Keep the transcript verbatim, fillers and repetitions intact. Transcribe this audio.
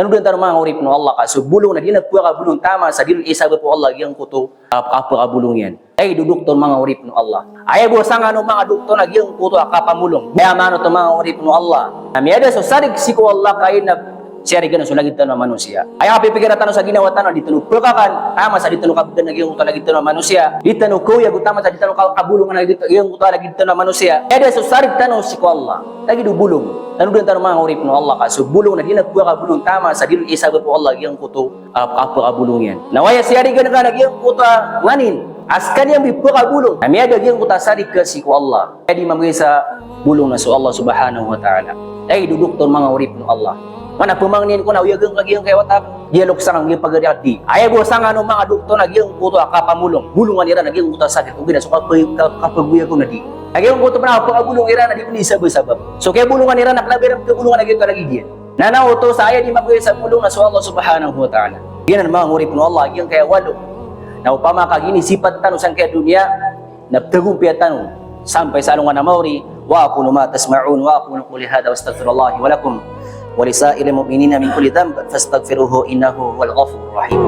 Tanodan tano manga oripn o Allah ka so bolong na di na pkabolong taman sa di ron isabap o Allah giyangkoto a, a pkabolong iyan. Ay, dodoktor manga oripn o Allah. Aya bo sangano manga doktor na giyangkoto a kapamolong. Aya maana oto manga oripn o Allah. Na miyada so sarig sii ko Allah ka aya na siyarigan so lagid tano a manosiya. Aya kapipikira tano sa ginawa tano a di tano pkakan, taman sa di tano kabgan a giyangkoto a lagid tano a manosiya. Di tano kaoyago taman sa di tano ka-, kabolongan a lagid, giyangkoto a lagid tano a manosiya. Miyada so sarig tano sii ko Allah. Lagid o bolong. Tanodan tano manga oripn o Allah ka so bolong na di na pkabolong taman sa di ron isabap o Allah giyangkoto a, a pkabolong iyan. Na aya siyarigan ka na giyangkoto a nganin a skaniyan bo i pkabolong. Na miyada giyangkoto a sarig ka sii ko Allah. Aya di mamgay sa bolong na so Allah subhanahu wa ta'ala. Ay, dodoktor manga oripn o Allah. Mana pmangnin ko na oyagan ka giyangkaya wata, di alok sangano giyangkaya pagari a di. Aya bo sangano manga doktor na giyangkoto a kapamolong. Bolongan iran a giyangkoto a sakit. Ogaid na so kapa-, ka-, kapagoyago na di. A giyangkoto pn a pkabolong iran a di pn isabasabap. So kiyabolongan iran na kna ba iran pkabolongan a giyangkoto a lagid iyan. Na na oto sa aya di mamgay sa bolong na so Allah subhanahu wa ta'ala. Giyanan manga oripn o Allah, giyangkaya walo. Na opama ka ginisipat tano sangkaya doniya, na pthagompiya tano sampay sa alongan a maori. Wa aqulu ma tasma'un, wa aqulu qawli hadha wa astaghfirullaha li wa lakum wa li sa'iril mu'minina min kulli dhanb fastaghfiruhu innahu huwal ghafurur rahim.